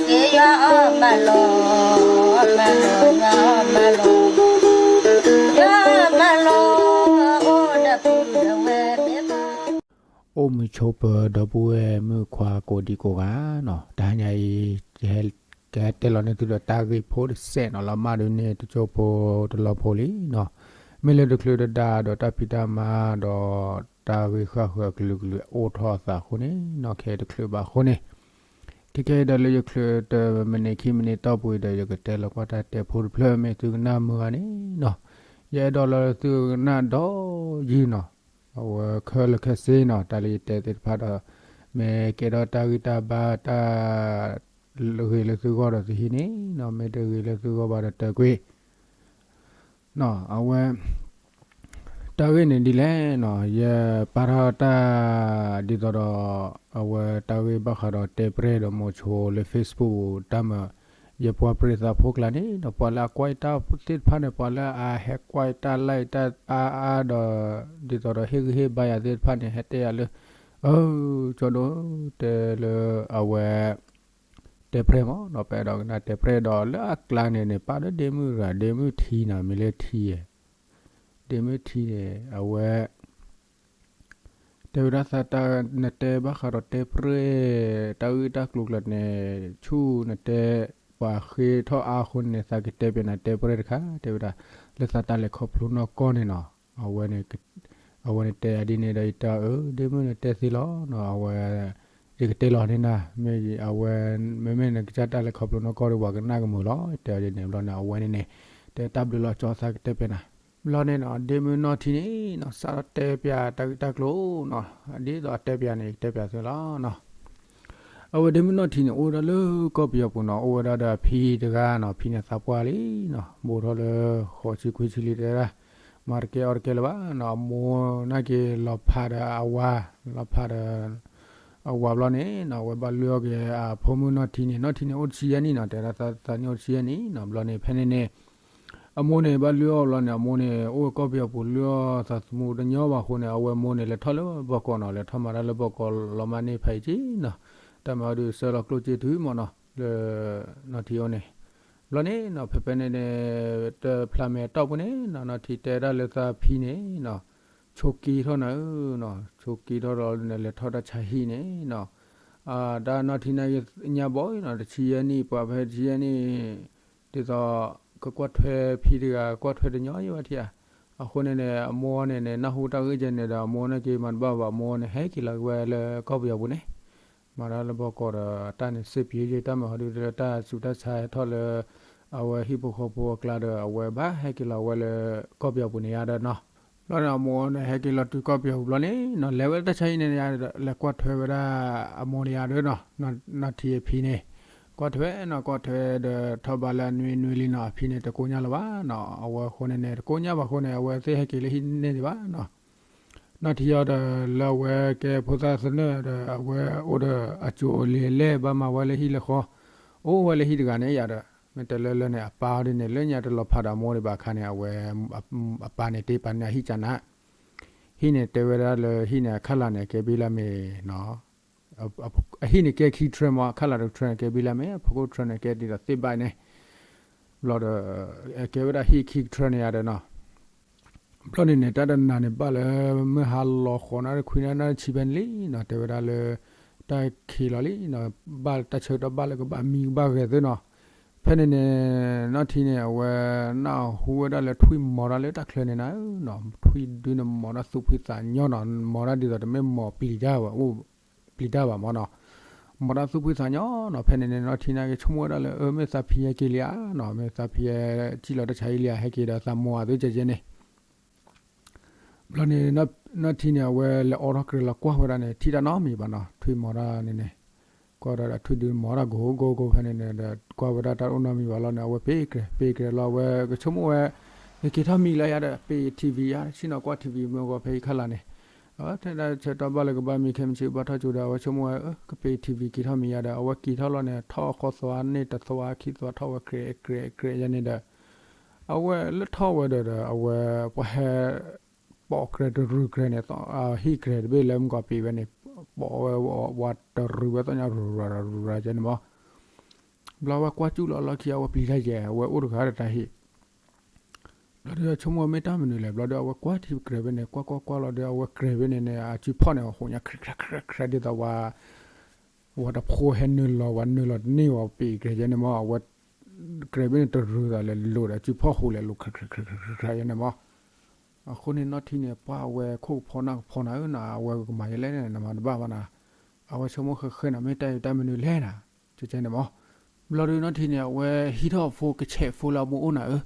က့ယွၤအီၣ်မၤလီၤ, မၤလီၤ, ယွၤအီၣ်မၤလီၤ, ယွၤအီၣ်မၤလီၤ, အိၣ်ဒီးပူဒီးဝဲၢ်မ့ၢ်ဘၣ် အိၣ်မုာ်ဆိးပၢၤဒီပုၢ်ဝဲၢ်မုၣ်ခွါကိးဒံကိးဂၤနီၤ, တဟါညါအံၤ ကဟဲတဲလီၤန့ၢ်သုဒီးတၢ်ဂ့ၢ်ဖိတစဲးနီၤ, လီၤမၢ်ဒုးန့ၢ်တကၠိဖိတလီၢ်ဖိလံနီၤ, မ့ၢ်လၢတချုးတဒါဒီးတၢ်ဖံးတၢ်မၤဒီး တၢ်ဂ့ၢ်ဃၣ်ဃၢၤအကလုာ်ကလုာ်အိၣ်ထီၣ်အသးအဃိန့ၣ်နီၤ, ခဲအံၤတချုးဘၣ်အဃိန့ၣ် ခဲကဲဒီးလၢယချုးတမံးနံးခံမံးနံးတီၢ်ပူၤအံၤဒီး ယကတဲလီၤကွၢ်တၢ်တဲဖိတဖျၢၣ် မ့ၢ်သုကနၣ်မုာ်ဂ့ၤန့ၣ်နီၤ, ယအဲၣ်ဒိးလၢသုကနၣ်ဒီးယုၢ်နီၤ, အဝဲခဲလၢာ်ခဲဆ့နီၤ, တၢ်လၢယတဲသ့ၣ်တဖၣ်ဒီး မ့ၢ်ကဲထီၣ်တၢ်ဂံၢ်တၢ်ဘါတၢ် ဂ့ၤလၢသုဂီၢ်ဒီးသုဟံးန့ၢ်နီၤ, မ့ၢ်တဂ့ၤလၢသုဂီၢ်ဘၣ်ဒီးတၢၢ်ကွံာ် အဝဲ တၢ်ဂ့ၢ်န့ၣ်ဒ်လဲၣ်နီၤ, ယပာ်ထီၣ်တၢ် ဒ်သိးဒီး အဝဲတၢ်ဂ့ၢ်ဘၣ်ဃးဒီးတဲပြဲၢ်ဒီးမိၤဆိလၢ Facebook တၢ်မၤ ယပှၤပြံးသးဖိကျါန့ၣ်ဒီး ပှၤလၢအကွၢ်တၢ်သ့ၣ်တဖၣ်န့ၣ် ပှၤလၢအဟဲကွၢ်တၢ် like တၢ်အါအါဒီး ဒ်သိးဒီးဟ့ၣ်ဂံၢ်ဟ့ၣ်ဘါယၤသ့ၣ်တဖၣ်န့ၣ် ဟဲတဲယၤလၢ အၢ ကၠီဒိတဲလၢအဝဲ တဲပြဲၢ်မးနီၤ, ပအဲၣ်ဒိးကနၣ်တဲပြဲၢ်ဒီး လၢအကျါန့ၣ်န့ၣ် ပာ်ဒီးဒ့မုၣ်ရၤ ဒ့မုၣ်ထံနီၤ, မ့ၢ်လၢထံဧါ, ဒ့မုၣ်ထံန့ၣ် အဝဲ တဲဝဲဒၣ်သးတၢ် နတဲဘၣ်ဃးဒီးတဲပြဲၢ် တၢ်ဂ့ၢ်တၢ်ကျိၤကျါန့ၣ် ဆူၣ်နတဲ ပှၤဃ့ထီၣ်အါအဃိန့ၣ် သးကတဲပျးနၤတဲပြဲၢ်တခါ တဲဝဲဒၣ် လၢသးတၢ်လဲၤခီဖျိနီၢ်ကီၢ်န့ၣ်နီၤ, အဝဲန့ၣ် အဝဲန့ၣ်တဲယၤဒ်န့ၣ်ဒီး ယတဲအၢ ဒ့မုၣ်န့ၣ်တဲသ့လီၤနီၤ, အဝဲ ယကတဲလီၤန့ၣ်နၤ, မ့ၢ်အဝဲ မ့မ့ၢ်နကစၢ်တၢ်လဲၤခီဖျိနီၢ်ကီၢ်ဒီး ပှၤကနၣ်ကမုာ်လီၤ တဲအီၤဒ်န့ၣ် ဘျီန့ၣ် အဝဲန့ၣ်န့ၣ် တဲတၢ်ဘျုးလီၤကၠီ သးကတဲပျးနၤ, ဘျီန့ၣ်နီၤ ဒ့မုၣ်နီၢ်ထံန့ၣ်နီၤ စးထီၣ်တဲပျးတၢ်ဂ့ၢ်တၢ်ကျိၤနီၤ, ဒ်သိးအတဲပျးန့ၣ် ယတဲပျးသုလီၤနီၤ အဝဲဒ့မုၣ်နီၢ်ထံန့ၣ် အိၣ်ဝဲဒၣ်လၢကီၢ်ပယီၤပူၤနီၤ, အိၣ်ဝဲဒၣ်ဒီးအဖံတဂၤနီၤ, ဖံန့ၣ်သးပှၢ်လံနီၤ, ဘူးထီၣ်လၢဃိးဆံခွံဆံလံတဲဒၣ်, မၤတကဲအီၣ်တကဲလၢၤဘၣ်နီၤ, အမိၢ်နာ်က့ၤလီၤဖးဒီးအဝၤ, လီၤဖးဒီး အဝၤဘျီန့ၣ်နီၤ, အဝဲဘၣ်လုၢ်အီၣ်က့ၤအဖိမုၣ်နီၢ်ထံန့ၣ်, နီၢ်ထံန့ၣ်အိၣ်တဆံယဲၢ်နံၣ်နီၤ, တဲဒၣ်သးန့ၣ်အိၣ်တဆံယဲၢ်နံၣ်နီၤ, ဘျီန့ၣ် ဖဲန့ၣ်န့ၣ် အမိၢ်န့ၣ် ဘၣ်လုၢ်အီၣ်ဘျီန့ၣ် အမိၢ်န့ၣ် အိၣ်ကီၢ်ပယီၤပူၤ လုၢ်အီၣ်သးသမူတညီဘၣ်အဃိန့ၣ် အဝဲမိၢ်န့ၣ် လဲၤထီၣ်လၢဘီကီးနီၤ, လဲၤထီၣ်မၤတၢ်လၢဘီကီး လီၤမၢ်န့ၢ်ဖးအံၤက့နီၤ, တၢ်မၤအီၤဒုးဆှၢလီၤကျိၣ်စ့တုၤမးနီၤ, လၢ နီၢ်ထံအိၣ်န့ၣ်, ဘျီန့ၣ်နီၤ ဖဲဖဲန့ၣ်န့ၣ် တဖျါမဲာ်တီၢ်ပူၤန့ၣ်နီၤ, နီၢ်ထံတဲဒၣ်လၢသးဖံန့ၣ်နီၤ, ဆိးက့ထီၣ်နၤဧၢနီၤ, ဆိးက့ထီၣ်ဒီးလဲၤထီၣ်တၢ်ဆါဟံၣ်န့ၣ်နီၤ, တၢ်နီၢ်ထံန့ၣ်က့ညါဘီနီၤ, တဆံယဲၢ်နံၣ် ပှၤဖဲတဆံယဲၢ်နံၣ် ဒ်သိး ကကွၢ်ထွဲဖံတဂၤ ကွၢ်ထွဲတညီယဘၣ်ထံၣ်ဧါ, အဃိန့ၣ်န့ၣ် အမိၢ်န့ၣ်န့ၣ် နၢ်ဟူတၢ်ဂ့ၢ်ကဲန့ၣ်ဒီး အမိၢ်န့ၣ်က့ၤမၤတဘၣ်ဘၣ်, အမိၢ်န့ၣ် ဟဲက့ၤလီၤဝဲလၢကီၢ်ပယီၤပူၤန့ၣ်, မၤတၢ်လၢဘီကီးဒီး တၢ်န့ၣ် စ့ပံၤယ့ၢ်တၢ်မၤဟီဒုးလၢတၢ်ဆူးတၢ်ဆါဟဲထီၣ်လၢ အဝဲဟံၣ်ဖိဃီဖိအကျါဒီး အဝဲဘၣ်ဟဲက့ၤလီၤဝဲလၢကီၢ်ပယီၤပူၤန့ၣ်ယါဒီးနီၤ, ဘျီန့ၣ် အမိၢ်န့ၣ် ဟဲက့ၤလီၤတုၤကီၢ်ပယီၤပူၤဘျီန့ၣ်နီၤ, လဲၤဝဲတၢ်ဆါဟံၣ်န့ၣ်ယါဒီး လဲၤကွၢ်ထွဲဝဲဒၣ်အမိၢ်န့ၣ်ယါဒီးနီၤ, နီၢ်ထံအဖံန့ၣ် ကွၢ်ထွဲနီၤ, ကွၢ်ထွဲဒီးထီၣ်ဘးလၢအနွံနွံလံနီၤ, အဖံန့ၣ် တကိညၢ်လၢၤဘၣ်နီၤ, အဝဲအဃိန့ၣ်န့ၣ် တကိညၢ်ဘၣ်အဃိန့ၣ် အဝဲသ့ၣ်ဟဲက့ၤလၢဟံၣ်န့ၢ်ဒံးဘၣ်နီၤ, နီၢ်ထံအီၤဒီးလၢအဝဲကဲဖိသၣ်သနၢၣ်ဒီး အဝဲအိၣ်ဒီးအစိၤအလံၤအလဲၢ် ဘၣ်မၤဝဲလၢဟံၣ်လၢဃီ, အိၣ်ဝဲလၢဟံၣ်တဂၤန့ၣ်ယါဒီး မ့ၢ်တဲလၢလၢန့ၣ် အပၢ်အီၤဒ်န့ၣ် လၢညါတလီၤဖးဒီးအမိၢ်ဒံးဘၣ်အခါန့ၣ် အဝဲ အပၢ်န့ၣ် တ့ပာ်န့ၢ်အဟံၣ်ကနၤ, ဟံၣ်န့ၣ် တဲဝဲဒၣ်လၢဟံၣ်န့ၣ် အခၣ်လၤန့ၣ် ကဲဘံလၢမ့ၢ်နီၤ, အဟံၣ်န့ၣ်ကဲခံထြၢမး, အခၣ်လၤတထြၢန့ၣ် ကဲဘံလၢမ့ၢ်, အဖီခိၣ်ထြၢန့ၣ် ကဲဒ်သိးသ့ၣ်ဘၣ်န့ၣ်, ဘျီဒီး ကဲဝဲဒၣ်ဟံၣ်ခံထြၢန့ၣ်ယါဒီးနီၤ ဘျီန့ၣ်န့ၣ် တၢ်တနၤန့ၣ် ဘၣ်လၢမုၢ်ဟါလီၤဃိးနၣ်ရံၣ်ခွံနၣ်ရံၣ်ဆံဖဲန့ၣ်လံနီၤ, တဲဝဲဒၣ်လၢ တၢ်ခံးလီၤလံနီၤ, ဘၣ်တၢ်ဆၢကတီၢ်ဘၣ်လၢကဘၣ်မံကဘၣ်ဂဲၤသ့နီၤ, ဖဲန့ၣ်န့ၣ် နီၢ်ထံန့ၣ် အဝဲနၢ်ဟူဝဲဒၣ်လၢထွံၣ်မီၤတၢ်လၢတၢ်ချၢန့ၣ်နၤဧၢနီၤ, ထွံၣ်ဒုန့ၣ်မီၤတၢ်သူၣ်ဖှံသးညီနီၤ, မီၤတၢ်ဒ်သိးတမ့ၢ်မီၤပျံၤတၢ်ဘၣ်, အိၣ်ပျံၤတၢ်ဘၣ်မးနီၤ, မီၤတၢ်သူၣ်ဖှံသးညီနီၤ, ဖဲန့ၣ်န့ၣ် နီၢ်ထံန့ၣ်က့ၤဆိကမိၣ်ဝဲဒၣ်လၢ အၢ မ့ၢ်သးဖံဟဲက့ၤလံဧါနီၤ, မ့ၢ်သးဖံဟဲက့ၤလီၤတၢ်ဆါဟံၣ်လံဧါ, ဟဲက့ၤဒီးသးမိၢ်အသုကဲကဲန့ၣ် ဘျီန့ၣ် နီၢ်ထံန့ၣ် အဝဲလဲၤအိးထီၣ်ကြဲးလီၤကွၢ်ဝဲဒၣ်န့ၣ် ထံၣ်တၢ်နီတမံၤဘၣ်နီၤ, ထွံၣ်မီၤတၢ်န့ၣ်န့ၣ်, ကွၢ်ဒီးထွံၣ်ဒုမီၤတၢ်ဂိၤဂိၤဂိၤဖဲန့ၣ်ဒီး ကွၢ်ဝဲဒၣ်တၢ်အိၣ်နီတမံၤဘၣ်လီၤန့ၣ် အဝဲပ့ၤကြဲး ပ့ၤကြဲးလီၤ အဝဲကဆိကမိၣ်ဝဲ ကက့ၤထီၣ်မံလၢယၤဒီး ပ့ၤ ထံၣ်ဝံၤ ယါ ဆ့ၣ်နီၤကွၢ်ထံၣ်ဝံၤ မ့ၢ်ဂီၤဖဲအံၤခါလၢ်န့ၣ်, ထဲဒၣ်ဆၢကတီၢ်ဘၣ်လၢကဘၣ်မံခဲမုၢ်ဆ့ၣ်ဘၣ်ထီၣ်ကၠိဒီး အဝဲဆိကမိၣ်ဝဲ ကပ့ၤ ထံၣ်ဝံၤ က့ၤထီၣ်မံယၤဒီး အဝဲက့ၤထီၣ်လီၤန့ၣ် ထီၣ်ဃီသွါန့ၢ်တသွါခံသွါထီၣ်ဝဲကြဲးကြဲးကြဲးယါန့ၣ်ဒီး အဝဲလၢထီၣ်ဝဲဒီးဒီး အဝဲပှၤဟဲ ပိာ်ကြဲးတရူးကြဲးန့ၣ် ဟံၣ်ကြဲးတဘ့ၣ်လၢမုၢ်ကီးပံၤဝဲန့ၣ် ပိာ်ဝဲဝးတရူးဝဲသ့ၣ်ညါရူၤရၤရူၤရၤကဲန့ၣ်မး, ဘျီအဝဲကွၢ်ကၠူၣ်လီၤလီၢ်ခံ အဝဲပျံၤတၢ်ယဲၢ် အဝဲအိၣ်တဂၤဒီးတၢ်ဟ့ၣ် ဘျီဒီးဆိကမိၣ်မ့ၢ်တၢ်မနုၤလဲၣ် ဘျီဒီးအဝဲကွၢ်ထံကြဲးဖဲန့ၣ် ကွၢ်ကွၢ်ကွၢ်လီၤဒီး အဝဲကြဲးဖဲန့ၣ်န့ၣ် အစုဖီၣ်န့ၣ် ဟူးညါ ခြဲးခြဲးခြဲးခြဲး ဒ်သိးဝဲ ဝဲတဖိဟဲနုာ်လီၤ ဝဲနုာ်လီၤတန့ၢ်ဝဲ ပ့ၤကြဲးယဲန့ၣ်မး အဝဲ ကြဲးဖဲန့ၣ်တရူးသးလဲၤလိာ်ဒီး အစုဖီၣ်ဟူးလဲၤလိာ်ခြဲးခြဲးခြဲးယဲန့ၣ်မး အဃိန့ၣ်နီၢ်ထံန့ၣ် ပှၢ်အဝဲခိၣ်ကဖီနၢ်ကဖီနၤဧၢနီၤ အဝဲကမၤယဲလဲၣ်န့ၣ် နမၤတဘၣ်ဘၣ်နၤ အဝဲဆိကမိၣ်ဃဲဃဲနီၤ မ့ၢ်တၢ်အံၤတၢ်မနုၤလဲၣ်နၤ ကဲန့ၣ်မး ဘျီဒုးနီၢ်ထံန့ၣ် အဝဲဟံးထီၣ်အဖိ ကဆဲးဖိလၢအမိၢ်အိၣ်နၤဧၢ,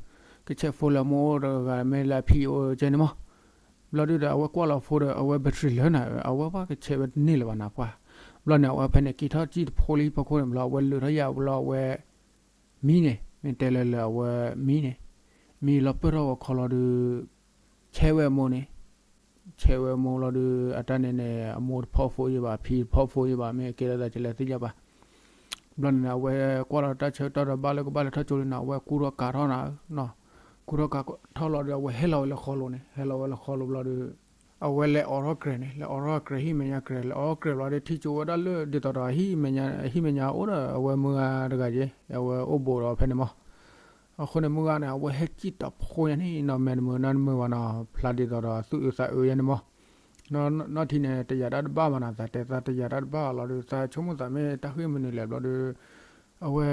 ကဆဲးဖိလၢအမိၢ်အိၣ်တဂၤမ့ၢ်လၢအဖံအိၣ်ကဲန့ၣ်မး, ဘျီဒုးဒီးအဝဲကွၢ်လီၤဖိဒီး အဝဲ battery လၢနၤဧၢ, အဝဲဘၣ်ကဆဲးဝဲတန့ၢ်လၢၤဘၣ်နၤပှၢ်, ဘျီန့ၣ် အဝဲဖဲန့ၣ်က့ၤထီၣ်စံၣ်တဖိလၢဟံၣ်ဖီခိၣ်န့ၣ် ဘျီအဝဲလုာ်ထီၣ်ယၤဘျီအဝဲ မံန့ၣ် မ့ၢ်တဲလၢလၢအဝဲမံန့ၣ်, မံလီၤပၢၢ်ထီၣ်ဝဲခီလီၤဒုး, ဆဲးဝဲအမိၢ်န့ၣ်, ဆဲးဝဲအမိၢ်လီၤဒုး အတၢ်န့ၣ်န့ၣ် အမိၢ်တဖီၣ်ဖိယံၤဘၣ် အဖံတဖီၣ်ဖိယံၤဘၣ် မ့ၢ်အကဲထီၣ်သးကလဲၤသ့ၣ်ညါဘၣ်, ဘျီန့ၣ်န့ၣ် အဝဲကွၢ်လီၤတၢ်ဆၢကတီၢ်ဒီးဘၣ်လၢကဘၣ်လဲၤထီၣ်ကၠိလံန့ၣ် အဝဲကူထီၣ်ကးထီၣ်နၤဧၢ, ကူထီၣ်ကးထီၣ်လီၤဒီး အဝဲဟဲလီၤဝဲလၢဃီလိၤန့ၣ် ဟဲလီၤဝဲလၢဃီလိၤဘျီဒီး အဝဲလဲၤအိးထီၣ်ကြဲးန့ၣ် လဲၤအိးထီၣ်ကြဲးဟံၣ်မဲာ်ညါကြဲး လဲၤအိးထီၣ်ကြဲးဘျီဒီး ထံၣ်ကၠိဝဲဒၣ်လၢဒ်သိးဒီး ဟံၣ်မဲာ်ညါအအိၣ်ဒီး အဝဲမုၢ်ဂၤတဂၤက့ၤ အဝဲအိၣ်ဘူးဒီးဖဲန့ၣ်မး, အဃိန့ၣ် မုၢ်ဂၤန့ၣ် အဝဲဟဲကံၣ်တၢ်ဖိညါန့ၣ်နီၤ မဲာ်တမုာ်ဘၣ်နီၤ ဖျါဒ်သိးဒီးသူၣ်အုးသးအုးယဲန့ၣ်မး, နီၢ်ထံန့ၣ် တယာ်တၢ်တဘၣ်ဘၣ်နီၤ သးတဲသးတယာ်တၢ်တဘၣ်ဘၣ်လီၤဒီး သးဆိကမိၣ်သးမ့ၢ်တၢ်ဂ့ၢ်မနုၤလဲၣ်ဘျီဒီး အဝဲ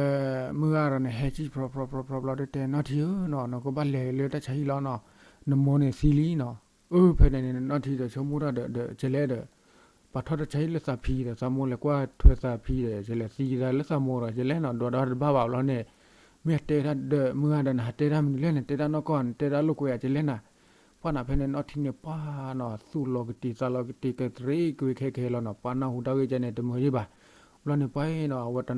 မုၢ်ဂၤဒီးန့ၣ် ဟဲကံၣ်ဖြီဖြီဖြီဖြီဘျီဒီးတဲ နီၢ်ထံဧၢနီၤ နကဘၣ်လဲၤလၢတၢ်ဆါဟံၣ်လီၤနီၤ, နမိၢ်န့ၣ်သံလံနီၤ, အၢ ဖဲန့ၣ်န့ၣ် နီၢ်ထံဒီးဆိကမိၣ်တၢ်ဒီး ကဲလဲၣ်ဒီး ပာ်ထီၣ်တၢ်ဆါဟံၣ်လၢသးဖံဒီး သးမိၢ်လဲၤကွၢ်ထွဲသးဖံဒီး ကဲလဲၣ်သံသးလၢသးမိၢ်ဒီး ကဲလဲၣ်နီၤ ဒွးဒီးတဘၣ်ဘၣ်ဘျီန့ၣ်, မ့ၢ်အတဲတၢ်ဒီး မုၢ်ဂၤဒီးန့ၣ် ဟးတဲတၢ်မနုၤလဲၣ်န့ၣ် တဲတၢ်နီၢ်ကီၢ်န့ၣ် တဲတၢ်လိာ်ကွဲဧါ ကဲလဲၣ်နၤ, ပှၢ်နၤဖဲန့ၣ် နီၢ်ထံန့ၣ် ပှၢ်နီၤ သူၣ်လီၤကတံာ်သးလီၤကတံာ် ကသရ့ကဝ့ၤခဲခဲလီၤနီၤ ပှၢ်နၢ်ဟူတၢ်ဂ့ၢ်ကဲန့ၣ် တမုာ်ယံၤဘၣ်, ဘျီန့ၣ် ပှၢ်နီၤ အဝဲတ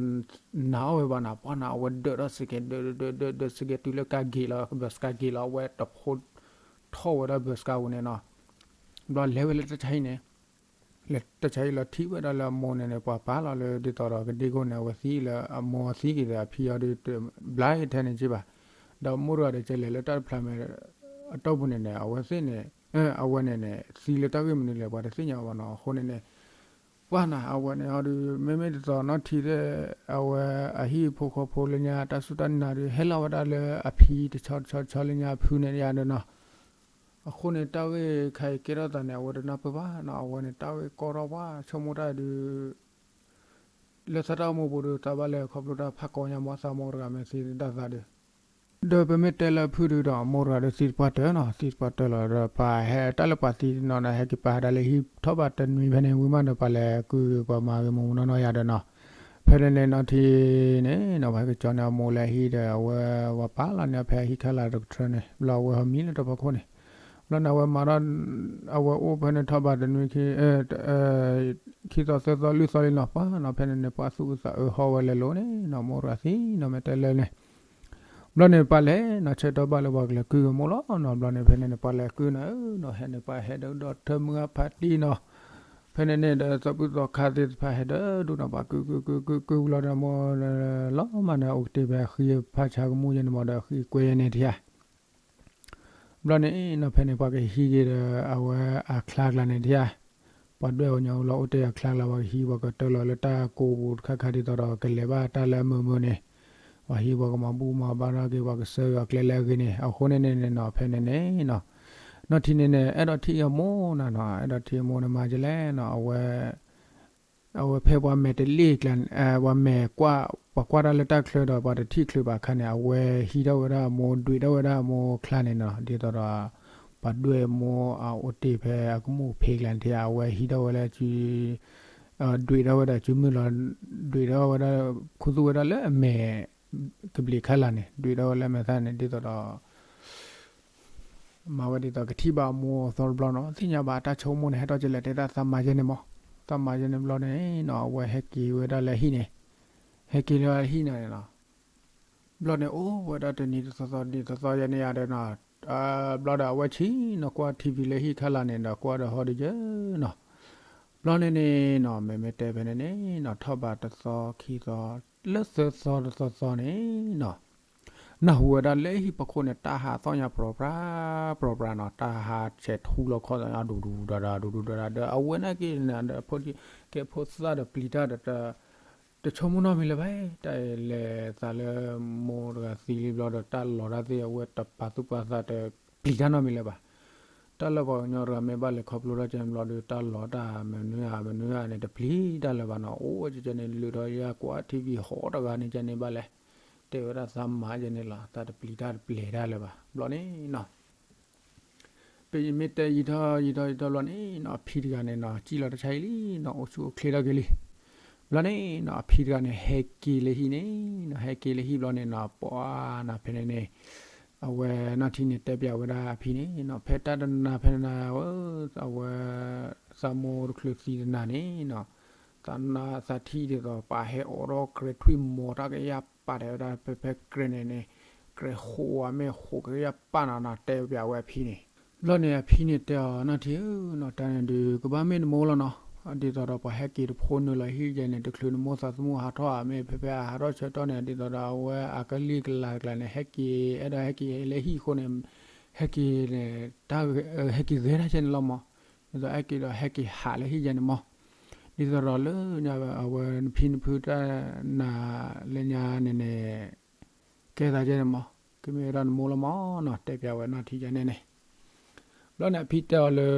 နာ်အီၣ်ဝဲဘၣ်နီၤ ပှၢ်နၤ အဝဲဒၢးထီၣ်စကဲး ဒၢးဒၢးဒၢးဒၢးစကဲးတုၤလၢကါဂ့ၤလီၤ ဘၢးစကါဂ့ၤလီၤ အဝဲတဖိ ထီၣ်ဝဲဒၣ်ဘၢးစကါပူၤန့ၣ်နီၤ, ဘျီလဲၤဝဲလၢတၢ်ဆါဟံၣ်န့ၣ်, လဲၤတၢ်ဆါဟံၣ်လီၤထံၣ်ဝဲဒၣ်လၢအမိၢ်န့ၣ်န့ၣ် ပှၤပာ်လီၤလၢဒ်သိးဒီးကဒ့ခိၣ်န့ၣ် အဝဲသံလၢအမိၢ်သံက့ၤဒီးအဖံအီၤဒီး ဘျါထဲန့ၣ်က့ဘၣ်, ဒီးမိၢ်တဂၤဒီးကလဲၤလၢတၢ်တဖျါမဲာ် အတီၢ်ပူၤန့ၣ်န့ၣ် အဝဲသ့ၣ်န့ၣ်, အဝဲန့ၣ်န့ၣ် သံလၢတၢ်ဂ့ၢ်မနုၤလဲၣ် ပှၤတသ့ၣ်ညါဘၣ်နီၤ အဃိန့ၣ်န့ၣ် ပှၢ်နၤ အဝဲန့ၣ်အီၤဒီး မ့မ့ၢ်ဒ်သိးနီၢ်ထံသ့ၣ် အဝဲအဟံၣ်ဖိဃီဖိလၢညါ တၢ်စူၢ်တၢ်နာ်ဒီး ဟဲလီၤဝဲဒၣ်လၢအဖံတဆီတဆီတဆီလၢညါအဖုန့ၣ်ယါဒီးနီၤ, အဃိန့ၣ် တၢ်ဂ့ၢ်ခါအံၤကဲထီၣ်သးန့ၣ် အဝဲတနၢ်ပၢၢ်ဘၣ်နီၤ အဝဲန့ၣ် တၢ်ဂ့ၢ်ကီထီၣ်ပှၢ် ဆိကမိၣ်တၢ်ဒုး လၢသးတၢ်အိၣ်မူပူၤဒီး သးဘၣ်လဲၤခီဖျိတၢ်ဖးကီညါမး သးမိၢ်တဂၤမ့ၢ်သံဒၣ်သးဒီး ဒီးပမ့ၢ်တဲလၢအဖုဒုးဒီး အမိၢ်တဂၤဒီးသံတပှၢ်တၢၢ်နီၤ သံတပှၢ်တၢၢ်လီၤဒီး ပှၤဟဲတၢ်လၢပှၤသံနီၤဒီး ဟဲက့ၤပာ်ဟဲဒၣ်လၢဟံၣ်ထီၣ်ဘးတနွံဖဲန့ၣ် ဝံၤမးဒီးပှၤလဲၤကုၢ်ပှၤမၤဂ့ၤမူနီၢ်နီၢ်ယါဒီးနီၤ, ဖဲန့ၣ်န့ၣ်နီၢ်ထံန့ၣ်နီၤ ပှၤဟဲက့ၤကၠီန့ၢ်အမိၢ်လၢဟံၣ်ဒီး အဝဲဝၤပာ်လီၤန့ၢ်အီၤဖဲအဟံၣ်ခဲလၢာ်တကထၢန့ၣ် ဘျီအဝဲဟီမံလၢတဖီခိၣ်န့ၣ်, ဘျီန့ၣ် အဝဲမၤထီၣ် အဝဲအိၣ်ဖဲန့ၣ်ထီၣ်ဘးတနွံခံ ခံသီသၢသီလွံၢ်သီလံနီၤ ပှၢ်နီၤ ဖဲန့ၣ်န့ၣ် ပှၤသူၣ်အုးသးအုးဟီၣ်ဝဲလဲၤလိၤန့ၣ်နီၤ မိၢ်တဂၤသံနီၤ မ့ၢ်တဲလၢန့ၣ် ဘျီန့ၣ်ပှၤလဲၤနီၤ ဆၢကတီၢ်ဘၣ်လၢပှၤကလဲၤကုၢ်ကမိၢ်လီၤနီၤ ဘျီန့ၣ် ဖဲန့ၣ်န့ၣ် ပှၤလဲၤကုၢ်နၤဧၢနီၤ ဟဲန့ၣ် ပှၤဟဲဒုးဒီးထၢမုၢ်ဂၤဖးတံၢ်နီၤ, ဖဲန့ၣ်န့ၣ်ဒီး သီဘူၣ်သီခါသ့ၣ်တဖၣ်ဟဲဒၢဒူၣ်နီၤ ပှၤကုၢ်ကုၢ်ကုၢ်ကုၢ်ကုၢ်လီၤဒီး မိၢ်လီၤမၢ်န့ၣ် အိၣ်ကတ့ၢ်ဖဲအဃံဖးဆါကမူၣ်ယဲန့ၣ်မးဒီး အဃံကွဲယဲန့ၣ်ထံဧါ ဘျီန့ၣ်နီၤ ဖဲန့ၣ် ပှၤကဟံးက့ၤဒီး အဝဲအချါကျါန့ၣ်ထံဧါ, ပှၤဒွဲၣ်အီၤညီလီၤ အိၣ်တ့ၢ်အချါကျါ ပှၤကဟံး ပှၤကတၢၢ်လီၤလၢတၢ်ကိးပူၤတခါခါဒ်သိးဒီး ကလဲၤဘၣ်တၢ်လၢအမုာ်မုာ်န့ၣ်, ပှၤဟံးပှၤကမၤဘူၣ်မၤဘါထီၣ်က့ၤ ပှၤကဆှၢက့ၤအီၤကျဲလၢအဂ့ၤန့ၣ် အဃိန့ၣ်န့ၣ်နီၤ ဖဲန့ၣ်န့ၣ်နီၤ, နီၢ်ထံန့ၣ်န့ၣ် အဲၣ်ဒိးထံၣ်အမိၢ်နၤနီၤ အဲၣ်ဒိးထံၣ်အမိၢ်န့ၣ်မၤကလဲၣ်နီၤ အဝဲ အဝဲဖဲပှၤမဲာ်တလ့ၢ်ကျါန့ၣ် ပှၤမဲာ်ကွၢ် ပှၤကွၢ်တၢ်လၢတၢ်ချၢဒီး ပှၤတထံၣ်ချုးဘၣ်အခါန့ၣ် အဝဲဟံးထီၣ်ဝဲဒၣ်အမိၢ် ဒွံးထီၣ်ဝဲဒၣ်အမိၢ်ချါန့ၣ်နီၤ ဒ်သိးဒီး ပှၤဒွဲၣ်အမိၢ်အအိၣ်တ့ၢ်ဖဲအကမူၣ်ဖံးကျါန့ၣ်ထံဧါ အဝဲဟံးထီၣ်ဝဲလၢ ဒွံးထီၣ်ဝဲဒၣ်စုမုၢ်လီၤ ဒွံးထီၣ်ဝဲဒၣ် ခူသူၣ်ဝဲဒၣ်လၢအမဲာ် ကဘျံးခဲလၢာ်န့ၣ် ဒွံးထီၣ်ဝဲလၢအမဲာ်သၣ်န့ၣ် ဒ်သိးဒီး မၤဝဲဒ်သိးကထံၣ်ဘၣ်အမိၢ်အသီတဘျီနီၤ သ့ၣ်ညါဘၣ်အတၢ်ဆိကမိၣ်န့ၣ် ဟဲထီၣ်ကလဲၣ်တဲဒၣ်သးမၤယဲန့ၣ်မး သးမၤယဲန့ၣ်ဘျီန့ၣ်နီၤ အဝဲဟဲက့ၤဝဲဒၣ်လၢဟံၣ်န့ၣ် ဟဲက့ၤလၢဟံၣ်န့ၣ်နီၤ ဘျီန့ၣ်အိၣ်ဝဲဒၣ်တနံၤတသီသီနံၤတသီသီယဲန့ၣ်ယါဒီးနီၤ ဘျီဒီးအဝဲဆံးနီၤကွၢ် ထံၣ်ဝံၤ လၢဟံၣ်ခဲလၢာ်န့ၣ်ဒီး ကွၢ်ဒီးဟီၣ်ဒီးယဲနီၤ ဘျီန့ၣ်န့ၣ်နီၤ မ့မ့ၢ်တဲဖဲန့ၣ်န့ၣ်နီၤ ထီၣ်ဘးတသီခံသီ လၢသၢသီတသီသီန့ၣ်နီၤ နၢ်ဟူဝဲဒၣ်လၢဟံၣ်ဖီခိၣ်န့ၣ် တၢ်ဟးသီၣ်ညါပြီၤပြါ ပြီၤပြါနီၤ တၢ်ဟးဆဲးထူလီၤခီၣ်သီၣ်ညါ ဒူဒူဒီးဒီး ဒူဒူဒီးဒီး ဒီးအဝဲနာ်က့ၤန့ၣ်ဒီး ဖိကဲဖိသၣ်ဒီးပျံၤတၢ်ဒီးတ တဆိကမိၣ်နီတမံၤလၢၤဘၣ်, တၢ်လဲၤသးလၢမိၢ်တဂၤသံလံဘျီဒီး တၢ်လီၤတၢ်သ့ၣ်အဝဲတပာ်သူၣ်ပာ်သးတပျံၤတၢ်နီတမံၤလၢၤဘၣ်. တၢ်လၢပှၤကညီတဂၤမ့ၢ်ဘၣ်လဲၤခီဖျိထီၣ်ကဲန့ၣ်ဘျီဒီး တၢ်လီၤတၢ်မနုၤဧါမနုၤဧါန့ၣ် တပျံၤတၢ်လၢၤဘၣ်နီၤ. အိၣ်ကဲန့ၣ် လုၢ်ထီၣ်ယၢ်ကွၢ်ထံဝံၤဟီတဂၤန့ၣ်ကဲန့ၣ်ဘၣ်လဲၣ်, တဲဝဲဒၣ်သးမၤကဲန့ၣ်လီၤ, သးတပျံၤတၢ်တပျဲၤတၢ်လၢၤဘၣ်. ဘျီန့ၣ်နီၤ ပမ့ၢ်တဲယံာ်ထီၣ်ယံာ်ထီၣ်ယံာ်ထီၣ်ဘျီန့ၣ်နီၤ အဖံတဂၤန့ၣ်နီၤ စံၣ်လီၤတၢ်ဆါဟံၣ်လံနီၤ အိၣ်ဆူၣ်အိၣ်ချ့ထီၣ်က့ၤလံ. ဘျီန့ၣ်နီၤ အဖံတဂၤန့ၣ် ဟဲက့ၤလၢဟံၣ်န့ၣ်နီၤ ဟဲက့ၤလၢဟံၣ်ဘျီန့ၣ်နီၤ ပှၤနၤဖဲန့ၣ်န့ၣ် အဝဲနီၢ်ထံန့ၣ်တဲပၠးဝဲဒၣ်အဖံန့ၣ်နီၤ ဖဲတၢ်တနၤဖဲနၤ အဝဲ သးမိၢ်တချုးသံတနၤန့ၣ်နီၤ သးနါသးထံၣ်ဒ်သိး ပှၤဟဲအိးထီၣ်ကြဲးထွံၣ်မီၤတၢ်ကယၢ်ပာ်တဲဝဲဒၣ် ဖဲဖဲကြဲးန့ၣ်န့ၣ် ကြဲးဃိးဝဲမ့ၢ်ဃိးကယၢ်ပာ်နီၤနီၤ တဲပၠးဝဲအဖံန့ၣ်. ဘျီန့ၣ်အဖံန့ၣ်တဲအီၤ နီၢ်ထံဧၢနီၤ တၢ်န့ၣ်ဒုးကဘၣ်မ့ၢ်နမိၢ်လီၤနီၤ ဒ်သိးဒီးပှၤဟဲက့ၤတဖိနုာ်လီၤဟံၣ်ကဲန့ၣ် တချုးနမိၢ်သးသမူဟးထီၣ်ဧါ မ့ၢ်ဖဲဖဲအဟးထီၣ်ဆၢကတီၢ်န့ၣ် ဒ်သိးဒီးအဝဲအကလံၤကလၤတကျါန့ၣ် ဟဲက့ၤအဲၣ်ဒိးဟဲက့ၤလၢဟံၣ်အဃိန့ၣ် ဟဲက့ၤန့ၣ် တၢ် ဟဲက့ၤဂဲၤတၢ်ကဲန့ၣ်လီၤမး. ဒ်သိးဟဲက့ၤဒီးဟဲက့ၤဟးလၢဟံၣ်ယဲန့ၣ်မး ဒ်သိးဒီးလၢညါအဝဲနဖံနဖုတၢ်နၤလၢညါန့ၣ်န့ၣ် ကဲသးယဲန့ၣ်မး ကမ့ၢ်ဝဲဒၣ်နမိၢ်လီၤမးနီၤ တဲပၠးဝဲနီၢ်ထံယဲန့ၣ်န့ၣ်. ဘျီန့ၣ်အဖံတဲအီၤလၢ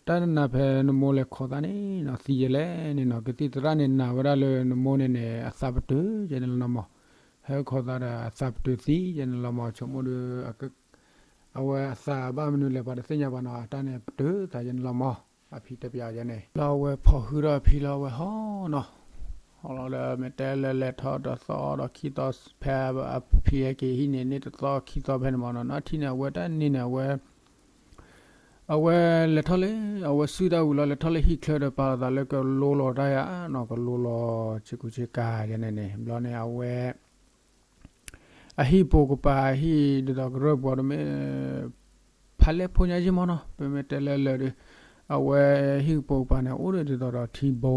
တၢ်နနၤဖဲနမိၢ်လဲၤခိးသးန့ၣ်နီၤ သံယဲလဲၣ်န့ၣ်နီၤ ကသံၣ်သရၣ်န့ၣ်နာ်ဝဲဒၣ်လၢနမိၢ်န့ၣ်န့ၣ် အသးပတုာ်ယဲန့ၣ်လီၤနီၤမး. ဟဲခိးသးဒီးအသးပတုာ်သံယဲန့ၣ်လီၤမး ဆိကမိၣ်ဒီး အဝဲအသးဘၣ်မနုၤလဲၣ် ပှၤတသ့ၣ်ညါဘၣ်နီၤ အတၢ်န့ၣ်ပတုာ်သးယဲန့ၣ်လီၤမး. အဖံတဲပၠးယဲန့ၣ် လၢအဝဲဖီၣ်ဟုဒီးအဖံလၢအဝဲဟီနီၤ ဟီလီၤဒီးမ့ၢ်တဲလၢလဲၤထီၣ်တသီဒီးခံသီ ဖဲအဖံဟဲက့ၤဟံၣ်န့ၣ် န့ၢ်တသီခံသီဖဲန့ၣ်မးနီၤ နီၢ်ထံန့ၣ် အဝဲတၢ်န့ၣ်န့ၣ် အဝဲ အဝဲလဲၤထီၣ်လၢ အဝဲစုတၢ်ဝံၤလီၤ လဲၤထီၣ်လၢဟံၣ်ချၢဒီး ပာ်လီၤသးလၢကလိလီၤတၢ်ယါနီၤ ကလိလီၤဆ့ကူဆ့ကၤယဲန့ၣ်န့ၣ် ဘျီန့ၣ် အဝဲ အဟံၣ်ပိာ်ကပၤ အဟံၣ်ဒ်သိးကရၢၢ်ပှၤတမ့ၢ် ဖးလဲၢ်ဖိညါယ့ၢ်မးနီၤ ပမ့ၢ်တဲလၢလၢာ်ဒီး အဝဲဟံၣ်ပိာ်ကပၤန့ၣ် အိၣ်ဒီးဒ်သိးဒီးထံဘိ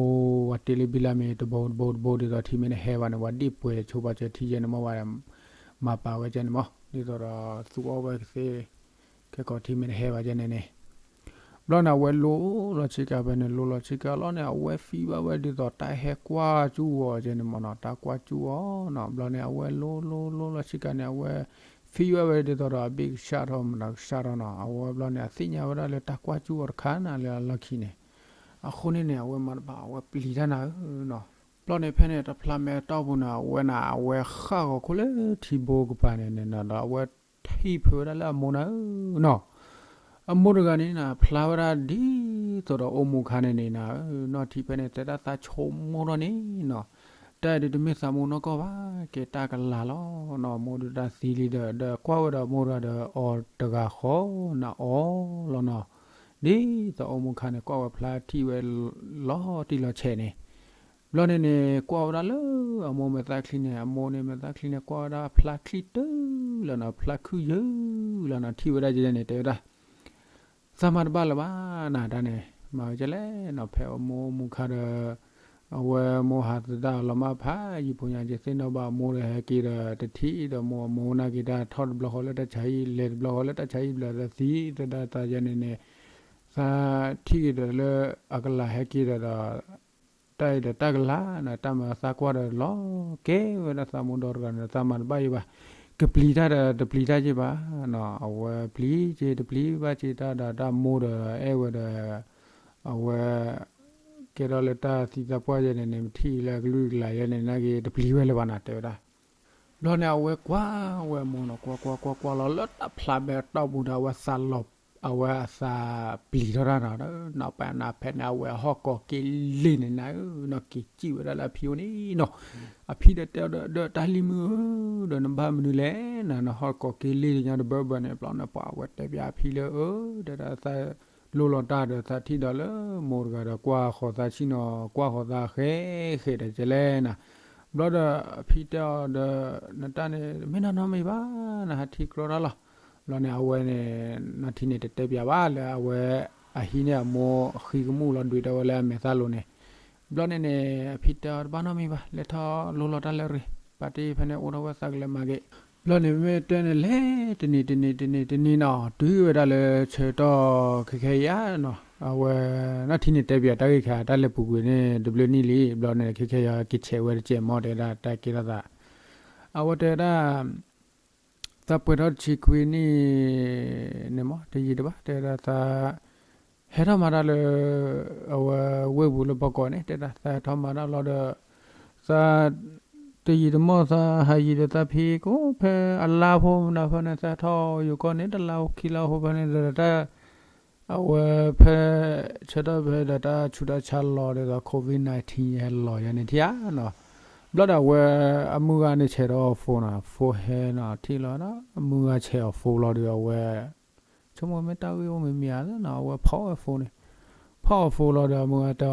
ဝဲတ့လၢဘံလၢ်မ့ၢ်တဘိတဘိတဘိ ဒ်သိးထံမ့ၢ်တဟဲဘၣ်န့ၣ် ပှၤဒ့ၣ်ပှဲၤဆိပာ်စၢၤထံယဲန့ၣ်မး ဝဲ မၤပာ်ဝဲကဲန့ၣ်မး ဒ်သိးဒီးသူအီၣ်ဝဲကသ့ ခဲကီးထံမ့ၢ်တဟဲဘၣ်ကဲန့ၣ်န့ၣ် ဘျီန့ၣ် အဝဲလိလီၤဆ့ကၤဖဲန့ၣ် လိလီၤဆ့ကၤလီၤန့ၣ် အဝဲဖံဘၣ်ဝဲဒ်သိးတၢ်ဟဲကွၢ်ကၠူအီၤကဲန့ၣ်မးနီၤ တၢ်ကွၢ်ကၠူအီၤနီၤ ဘျီန့ၣ် အဝဲလိလိလိလီၤဆ့ကၤန့ၣ် အဝဲဖံဝဲဝဲဒ်သိးဒီးအဘ့ၣ်ကဆှၣ်ထီၣ်မတၤကဆှၣ်ထီၣ်နီၤ အဝဲဘျီန့ၣ် အသ့ၣ်ညါဝဲဒၣ်လၢတၢ်ကွၢ်ကၠူအီၤတခါနၤလၢအလီၢ်ခံန့ၣ် အဃိန့ၣ်န့ၣ် အဝဲမၤတဘၣ် အဝဲပျံၤတၢ်နၤဧၢနီၤ ဘျီန့ၣ် ဖဲန့ၣ်တဖျါမဲာ်တီၢ်ပူၤန့ၣ် အဝဲန့ၣ် အဝဲဃၣ်ဂီၤခိၣ်လၢထံဘိကပၤန့ၣ်န့ၣ်နီၤ ဒီးအဝဲထံၣ်ဖုးဝဲဒၣ်လၢအမိၢ်နၤဧၢနီၤ အမိၢ်တဂၤန့ၣ်နၤ ဖျါဝဲဒၣ်ဒ်သိးဒီးအိၣ်မူခါန့ၣ်န့ၣ်နၤဧၢ နီၢ်ထံဖဲန့ၣ် တဲဒၣ်သးဆိကမိၣ်ထီၣ်န့ၣ်နီၤ တၢ်အံၤဒုးတမ့ၢ်သးမိၢ်နီၢ်ကီၢ်ဘၣ် ကဲတၢ်ကလၤလီၤနီၤ မိၢ်ဒုးတၢ်သံလံဒီး ဒီးကွၢ်ဝဲဒီးမိၢ်တဂၤဒီးအီၤတဂၤဃီနၤအီၤလီၤနီၤ ဒ်သိးအိၣ်မူခါန့ၣ် ကွၢ်ဝဲဖျါထံၣ်ဝဲလီၤတံၢ်လီၤဆဲးန့ၣ် ဘျီန့ၣ်န့ၣ် ကွၢ်ဝဲဒၣ်လၢအမိၢ်မဲာ်သၣ်ချံန့ၣ် အမိၢ်န့ၣ်မဲာ်သၣ်ချံန့ၣ် ကွၢ်ဝဲဒၣ်ဖျါချံတုၤလီၤနီၤ ဖျါခုယုၢ်လီၤနီၤ ထံၣ်ဝဲဒၣ်ကဲန့ၣ် တဲဝဲဒၣ် သးမၤတဘၣ်လၢၤဘၣ်နၤ တၢ်န့ၣ် မၤဝဲကဲလဲၣ်နီၤ ဖဲအမိၢ်မူခါဒီး အဝဲမိၢ်ဟးသဒၣ်လီၤမၢ်ဖးယံာ်ဖိညါက့ၤသ့ၣ်နီၣ်ဘၣ်အမိၢ်ဒီးဟဲက့ၤဒီးတထံၣ်ဒီးမိၢ်အမိၢ်နာ်က့ၤတၢ်ထီၣ်တဘျီဃီလၢတၢ်ဆါဟံၣ် လဲၤတဘျီဃီလၢတၢ်ဆါဟံၣ်ဘျီဒီးသံသဒၣ်သးယဲန့ၣ်န့ၣ် သးထံၣ်က့ၤဒီးလၢအကလၤဟဲက့ၤဒီးဒီး တၢ်အံၤဒီးတၢ်ကလၤနီၤ တၢ်မၤသးကွၢ်ဒီးလီၤကဲဝဲဒၣ်သးမိၢ်ဒီတဂၤန့ၣ် သးမၤတဘၣ်ယံၤဘၣ် ကပျံၤတၢ်ဒီးတပျံၤတၢ်ယံၤဘၣ်နီၤ အဝဲပျံၤက့ၤတပျံၤဘၣ်က့ၤတၢ်ဒီးတၢ်မိၢ်ဒီးအဲၣ်ဝဲဒီး အဝဲ ကဲထီၣ်လၢတၢ်သံသးပှၢ်ယဲန့ၣ်န့ၣ် မ့ၢ်ထံၣ်လၢအကလုာ်ကလၤယဲန့ၣ် နာ်က့ၤတပျံၤဝဲလၢၤဘၣ်နၤ တဲဝဲဒၣ် ဘျီန့ၣ် အဝဲကွၢ်ဝဲအမိၢ်နီၤ ကွၢ်ကွၢ်ကွၢ်ကွၢ်လီၤလၢတၢ်ဖျါမဲာ်တီၢ်ပူၤဒီး အဝဲသးလီၤ အဝဲအသးပျံၤထီၣ်တၢ်နီၤ နီၤပနၤဖဲန့ၣ် အဝဲဟီၣ်ကိးက့ၤလ့ၢ်န့ၣ်နၤဧၢနီၤ က့ၤစံၣ်ဝဲဒၣ်လၢအဖံအိၣ်န့ၣ်နီၤ အဖံဒီးတဲအီၤဒီး ဒီးတၢ်လံၤမုၣ်ဧၢ ဒီးနဘၣ်မနုၤလဲၣ်နၤ နဟီၣ်ကိးက့ၤလ့ၢ်လၢညါတဘၢဘၢန့ၣ် ဘျီန့ၣ် ပှၤအဝဲတဲပၠးအဖံလၢ အၢ ဒီးတၢ်သးလိလီၤတၢ်ဒီးသးထံၣ်ဒီးလၢမိၢ်တဂၤဒီးကွၢ်ဃီၤသးဆံၣ်နီၤ ကွၢ်ဃီၤသးဃဲဃဲဒီးကဲလဲၣ်နၤ ဘျီဒီးအဖံတဲအီၤဒီး နတၢ်န့ၣ် မ့ၢ်နီၢ်နီၢ်မံၤဘၣ် နဟးထံၣ်ကြီတၢ်လီၤ ဘျီန့ၣ် အဝဲန့ၣ် နီၢ်ထံန့ၣ် တတဲပၠးဘၣ်လၢအဝဲ အဟံးန့ၢ်အမိၢ်အဃံကမူၣ်လီၤ ဒွံးတၢ်ဝဲလၢအမဲာ်သၣ်လိၤန့ၣ် ဘျီန့ၣ်န့ၣ် အဖံတဲအီၤတဘၣ်နီတမံၤဘၣ် လဲၤထီၣ်လိလီၤတၢ်လၢရ့ၣ် ပာ်တ့ၢ်ဖဲန့ၣ် အိၣ်ထီၣ်ဝဲသးကလဲၤမၤဂ့ၤ ဘျီန့ၣ် မ့ၢ်တဲန့ၣ် လဲၤတနံၤတနံၤတနံၤတနံၤနီၤ တုၤဝဲဒၣ်လၢဆၢကတီၢ်ခဲခဲအံၤဧါနီၤ အဝဲ နီၢ်ထံန့ၣ်တဲပၠးတၢ်ဂ့ၢ်ခါ တၢ်လဲၤပူၤကွံာ်န့ၣ် တဘျုးနံၣ်လံ ဘျီန့ၣ် ခဲခဲယကဆဲးဝဲတကဲးမီၢ် တဲဒၣ်တၢ်ကဲထီၣ်သး အဝဲတဲဒၣ် သးပှဲၤထီၣ်တဆံခွံနံၣ်န့ၣ်မီၢ် တယံာ်တဘၣ် တဲဒၣ်သး ဟဲထီၣ်မၤတၢ်လၢ အဝဲဝ့ၢ်ပူၤလၢဘီကီးန့ၣ် တဲဒၣ်သးဟဲထီၣ်မၤတၢ်လီၤဒီး သး တယံာ်တမီၢ်သးဟးယံၤဒီးသးဖံးကိးဖဲအလါဖိမနုၤဖဲန့ၣ် သးထီၣ်ယိၤကီၢ်န့ၣ် တလါခံလါဖိဖဲန့ၣ်ဒီးတၢ် အဝဲဖဲ ဆၢထၢၣ်ဖဲဒီးတၢ်ဆူးတၢ်ဆါလီၤဒ်သိး COVID nineteen ဟဲလီၤယၤန့ၣ်ထံၣ်ဧါနီၤ, ဘျီဒီးအဝဲ အမုၢ်ဂၤန့ၣ်ဆဲးဒီး phone နီၤ phone ဟဲနီၤ ထံၣ်လီၤဝဲဒၣ် အမုၢ်ဂၤဆဲးအီၤ phone လီၤဒီးအဝဲ ဆိကမိၣ်မ့ၢ်တၢ်ဂ့ၢ်အိၣ်မ့ၢ်မ့ၢ်ဧါနီၤ အဝဲဖီၣ်ဝဲ phone န့ၣ် ဖီၣ်အီၤ phone လီၤဒီးအမုၢ်ဂၤတဲ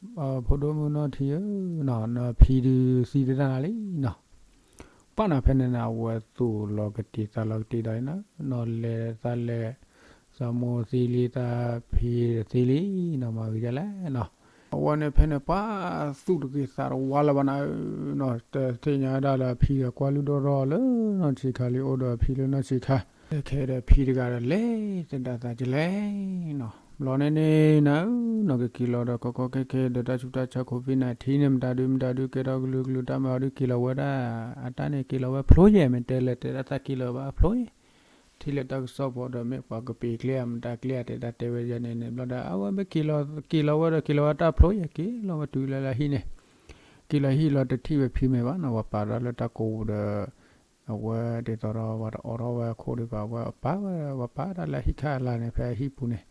အီၤ ဖိဒိၣ်မုၣ်နီၢ်ထံဧၢနီၤ နဖံဒုးသံတဒၣ်နၤလံနီၤ ပၢ်နီၤဖဲန့ၣ်န့ၣ် အဝဲသူၣ်လီၤကတံာ်သးလီၤကတံာ်ဒီးနီၤ နီၤလဲၤသးလဲၤ သးမိၢ်သံလံ သးဖံသံလံနီၤ မၤဂ့ၤဒ်လဲၣ်နီၤ အဝဲန့ၣ်ဖဲန့ၣ် ပှၤသူၣ်တဂ့ၤသးတဝါလၢၤဘၣ်နၤဧၢနီၤ တသ့ၣ်ညါဝဲဒၣ်လၢအဖံဒီးကွၢ်လုၢ်ဒိၣ်ထီၣ်လၢနီၢ်ဆံးခါလံ အိၣ်ဒီးအဖံလၢနီၢ်ဆံးခါ ခဲဒီးဖံတဂၤဒီးလဲၤသဒၣ်သးကလဲၣ်နီၤ ဘျီန့ၣ်န့ၣ် နၤဧၢနီၤ ကက့ၤလီၤဒီးကီကီခဲခဲဒီးတၢ်ဆူးတၢ်ဆါ COVID nineteen န့ၣ် မတၤဒုမတၤဒု ကဲထီၣ်ကလုာ်ကလုာ် တၢ်မၤအီၤဒုက့ၤလီၤဝဲဒၣ် အတၢ်န့ၣ်က့ၤလီၤဝဲဖျိယဲၢ် မ့ၢ်တဲလဲၤတဲဒၣ်သးက့ၤလီၤဘၣ်ဖျိယဲၢ် ထံၣ်လၢတၢ်ကစီၣ်ဖိဒီးမ့ၢ်ပှၤကပ့ၤကျဲဧါ မတၤကျဲဧါ တဲဒၣ်တဲဝဲယဲၢ်န့ၣ်န့ၣ် ဘျီဒီး အဝဲမ့ၢ်က့ၤလီၤ က့ၤလီၤဝဲဒီးက့ၤလီၤဝဲတၢ်ဖျိယဲၢ် က့ၤလီၤဝဲတုၤလၢလၢဟံၣ်န့ၣ် က့ၤလီၤဟံၣ်လီၤတထံၣ်ဝဲဖံမဲာ်ဘၣ်နီၤ ပှၤပာ်ဒီးလၢတၢ်ကိးပူၤဒီး အဝဲဒ်သိးဒီးပှၤတအိးထီၣ်ဝဲအခိၣ်ဒံးဘၣ် အဝဲပာ်ဝဲ ပှၤပာ်တၢ်လၢဟံၣ်ခါအလါန့ၣ် ဖဲအဟံၣ်ပူၤန့ၣ်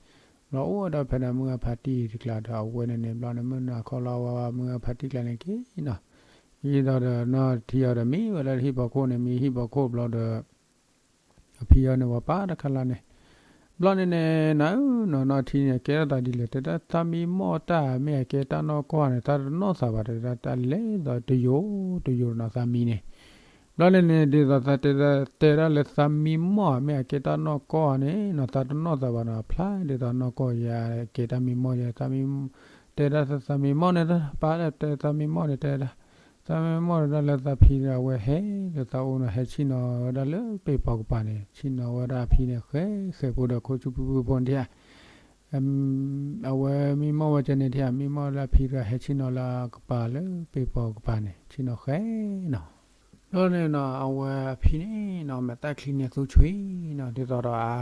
ဘျီအိၣ်ဝဲဒီးဖဲန့ၣ် မုၢ်ဂၤဖါတံၢ်တကျါဒီး အဝဲန့ၣ်န့ၣ် ဘျီန့ၣ် မုၢ်နၤခီလီၤဝဲ မုၢ်ဂၤဖါတံၢ်ကျါန့ၣ်က့ၤနီၤ ဒ်သိးဒီးနီၢ်ထံအီၤဒီးမံဝဲလၢဟံၣ်ဖီခိၣ်န့ၣ် မံဟံၣ်ဖီခိၣ်ဘျီဒီး အဖံအီၤန့ၣ် ပှၤပာ်တၢ်ခါလါန့ၣ် ဘျီန့ၣ်န့ၣ် နၤဧၢနီၤ နီၢ်ထံန့ၣ် ကဲထီၣ်သးဒ်လဲၣ် တဲဒၣ်သးမံမီၢ်တၢ် မ့ၢ်အကဲတၢ်နီၢ်ကီၢ်န့ၣ် သးတနီၣ်သးဘၣ် တဲဒၣ်တၢ်လဲၤဒီးတယိာ်တယိာ်နီၤ သးမံန့ၣ် ဘျီန့ၣ်န့ၣ် ဒ်သိးသးတဲဒၣ်လၢသးမံမီၢ် မ့ၢ်အကဲတၢ်နီၢ်ကီၢ်န့ၣ်နီၤ သးတနီၣ်သးဘၣ်နီၤ ဖျါဒ်သိးနီၢ်ကီၢ်ယၤ ကဲတၢ်မံမီၢ်ယၤ သးမံ တဲဒၣ်သးမံမီၢ်န့ၣ် ပာ်လၢတဲသးမံမီၢ်န့ၣ် တဲဒၣ် သးမံမီၢ်ဒၣ်လၢသးဖံဒီးအဝဲဟဲလၢသးအိၣ်နီၤ ဟဲဆ့ၣ်နီၤဝဲဒၣ်လၢပ့ၢ်ပီၤကပၤန့ၣ် ဆ့ၣ်နီၤဝဲဒၣ်အဖံန့ၣ် ဃဲဃဲဖိဒီးခိၣ်ဆူၣ်ဖုၣ်ဖုၣ်ဖိန့ၣ်ဧါ အဝဲမံမီၢ်ဝဲကဲန့ၣ်ထံၣ်ဧါ မံမီၢ်လၢအဖံတဂၤဟဲဆ့ၣ်နီၤလၢကပၤလၢပ့ၢ်ပီၤကပၤန့ၣ် ဆ့ၣ်နီၤဃဲနီၤ ဘျီန့ၣ်နီၤ အဝဲအဖံန့ၣ်နီၤ မဲာ်သၣ်ချံန့ၣ်သူဆွံနီၤ ဒ်သိးဒီးအမဲာ်သၣ်ချံ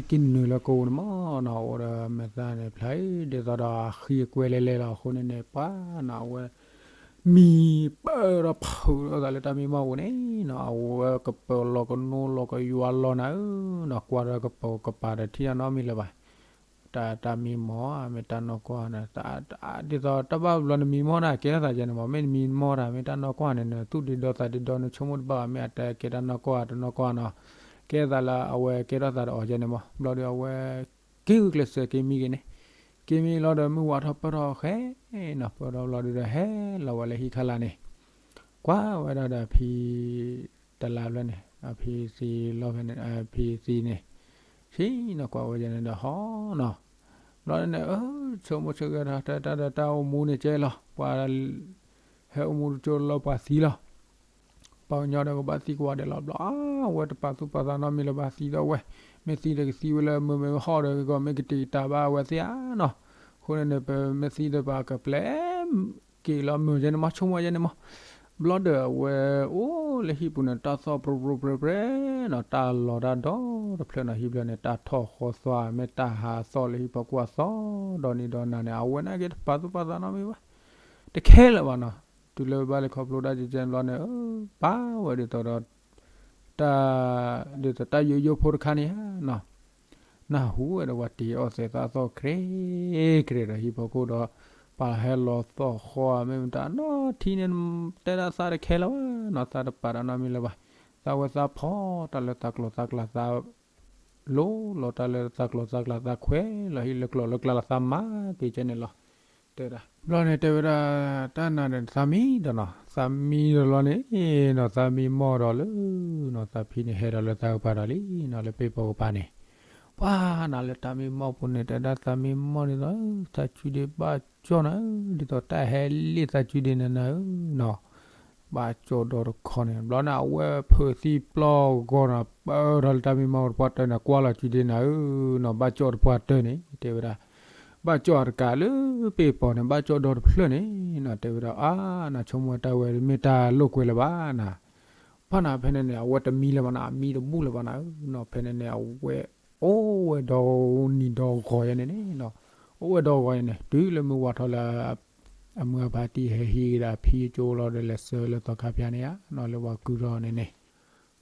က့ၤနုာ်လၢကအိၣ်န့ၣ်မီၢ်နီၤ အိၣ်ဒီးမဲာ်သၣ်န့ၣ်ဖျါ ဒ်သိးဒီးအဃံအကွဲလဲၤလဲၤလီၤအဃိန့ၣ်န့ၣ် ပှၤနီၤ အဝဲ မံပၢၢ်ဒီးဖုးလိာ်သးလၢတၢ်မံမီၢ်ပူၤန့ၣ်နီၤ အဝဲကပၢၤလီၤကနိလီၤကယွၤလီၤနၤဧၢနီၤ ကွၢ်ဒီးကပၢၤကပၤဒီးထံၣ်တၢ်နီတမံၤလၢၤဘၣ် တၢ်တၢ်မံမီၢ် မ့ၢ်တၢ်နီၢ်ကီၢ်န့ၣ် ဒ်သိးတၢ်ဘၣ်ဘျီနမံမီၢ်တၢ်ကဲထီၣ်သးယဲန့ၣ်မီၢ် မ့ၢ်နမံမီၢ်တၢ် မ့ၢ်တၢ်နီၢ်ကီၢ်န့ၣ် နသူၣ်ဒ့ဒီသးဒ့ဒီ နဆိကမိၣ်တဘၣ်ဘၣ် မ့ၢ်အတဲကဲတၢ်နီၢ်ကီၢ်တနီၢ်ကီၢ်နီၤ ကဲသးလၢအဝဲကဲထီၣ်သးဒီးအီၤယဲန့ၣ်မီၢ် ဘျီဒီးအဝဲ က့ၤဂုာ်ကျဲးစၢးက့ၤမံက့ၤန့ၣ် က့ၤမံလီၤဒီးမုၢ်ဝးထီၣ်ပၢၢ်ထီၣ်ဃဲနီၤ ပၢၢ်ထီၣ်ဘျီဒီးဟဲလီၤဝဲလၢဟံၣ်ခါလါန့ၣ် ကွၢ်ဝဲဒၣ်ဒီးအဖံ တလါဖျၢၣ်န့ၣ် အဖံသံလီၤဖဲန့ၣ် အဖံသံန့ၣ် ဆ့ၣ်နီၤကွၢ်ဝဲယဲန့ၣ်ဒီးဟီနီၤ ဘျီန့ၣ် အၢ ဆိကမိၣ်ဆိကမိၣ်ဒီး တၢ်ဒီးတၢ်အိၣ်မူန့ၣ်ကဲလီၤ ပှၤ ဟဲအိၣ်မူတကၠိလီၤပှၤသံလီၤ ပှၤကညီဒီးကဘၣ်သံကွၢ်ဒဲးလီၤ ဘျီ အဝဲတပာ်သူၣ်ပာ်သးနီတမံၤလၢၤဘၣ်သံဒီးဝဲ မ့ၢ်သံဒီးကသံဝဲလၢမုာ်မ့ၢ်ဟီၣ်ဒီးကီး မ့ၢ်ကတံာ်ကတာ်ဘၣ်ဝဲသ့ၣ်ဧါနီၤ အဃိန့ၣ်န့ၣ် ပမ့ၢ်သံဒီးပှၤကပျဲ က့ၤလီၤမုာ်ယဲန့ၣ်မီၢ် ဆိကမိၣ်ယဲန့ၣ်မီၢ် ဘျီဒီးအဝဲအိၣ်လၢဟံၣ်ပူၤန့ၣ် တၢ်သီၣ်ပြိပြိပြဲပြဲနီၤ တၢ်လီၤတၢ်ဒီတဖျၢၣ်နီၤ ဟံၣ်ဘျီန့ၣ် တၢ်ထီၣ်ဃီသွါ မ့ၢ်တၢ်ဟးသီၣ်လၢဟံၣ်ဖီခိၣ်အသီၣ်ဒီနံၤဒီနၤန့ၣ် အဝဲန့ၣ်က့ၤတပာ်သူၣ်ပာ်သးနီတမံၤဘၣ် တခဲလၢာ်ဘၣ်နီၤ တုၤလၢဘၣ်လၢခီဖျိတၢ်ကဲကဲဘျီန့ၣ် ပာ်ဝဲဒ်သိးဒီး တၢ် ဒ်သိးတၢ်ယိယိဖိတခါန့ၣ်ဧါနီၤ နၢ်ဟူဝဲဒီးပှၤတ့အီၣ်သဲးသးသီၣ် ခြ့ခြ့ဒီးဟံၣ်ဖီခိၣ်ဒီး ပှၤဟဲလီၤသီၣ်ဃီ မ့ၢ်မတၤနီၤ ထံန့ၣ် တဲဒၣ်သးတခဲလၢာ်ဘၣ်နီၤ သးတပာ်တၢ်နီတမံၤလၢၤဘၣ် သးဝဲသးဖီၣ်တၢ်လၢသးကျိၤသးကျဲ သး လိၤလီၤတၢ်လၢသးကျိၤသးကျဲသးခွဲးလီၤဟံၣ်လၢကျိၤလၢကျဲလီၤ သးမၤက့ၤကဲန့ၣ်လီၤ တဲဒၣ် ဘျီန့ၣ်တဲဝဲဒၣ် တၢ်နၤဒီးသးမံဒီးနီၤ သးမံဒီးလီၤန့ၣ်နီၤ သးမံမီၢ်ဒီးလၢနီၤ သးဖံန့ၣ်ဟဲဒီးလၢသးကပၤဒီးလံနီၤ လၢပ့ၢ်ပီၤကပၤန့ၣ် ပှၤနၤလၢတၢ်မံမီၢ်ပူၤန့ၣ် တဲဒၣ်သးမံမီၢ်ဒ်သိး သးစုဒ့ဘၣ်ကၠီနၤ ဒ်သိးတၢ်ဟဲလ့ၣ်သးစုဒ့န့ၣ်နၤဧၢနီၤ ဘၣ်ကၠီၣ်ဒီတခီန့ၣ် ဘျီန့ၣ် အဝဲဖုးသံပျီၢ်ဂီၤနီၤ ပၢၢ်ထီၣ်လၢတၢ်မံမီၢ်တပှၢ်တၢၢ်န့ၣ် ကွၢ်လီၤစုဒ့နၤဧၢနီၤ ဘၣ်ကၠီၣ်တပှၢ်တၢၢ်န့ၣ် တဲဝဲဒၣ် ဘၣ်ကၠီၣ်အတကးလၢပ့ၢ်ပီၤန့ၣ် ဘၣ်ကၠီၣ်ဒီတဖျၢၣ်န့ၣ်နီၤ တဲဝဲဒၣ် အါ နဆိကမိၣ်တၢ်ဝဲမ့ၢ်တၢ်လိာ်ကွဲလၢၤဘၣ်နၤ ဘၣ်နၤဖဲန့ၣ်န့ၣ် အဝဲတမံလၢၤဘၣ်နၤ အမံတဘူၣ်လၢၤဘၣ်နၤဧၢနီၤ ဖဲန့ၣ်န့ၣ် အဝဲအိၣ်ဝဲဒီနံၤဒီဂီၤယဲန့ၣ်န့ၣ်နီၤ အိၣ်ဝဲဒီဂီၤယဲန့ၣ် တုၤလၢမုၢ်ဝါထီၣ်လၢ အမုၢ်အဖါတံၢ်ဟဲဟံးကဒါဖံကၠိလီၤဒီးလဲၤဆှၢလၢသီခါဖၠါန့ၣ်ဧါနီၤ လၢပှၤကုၢ်ထီၣ်န့ၣ်န့ၣ်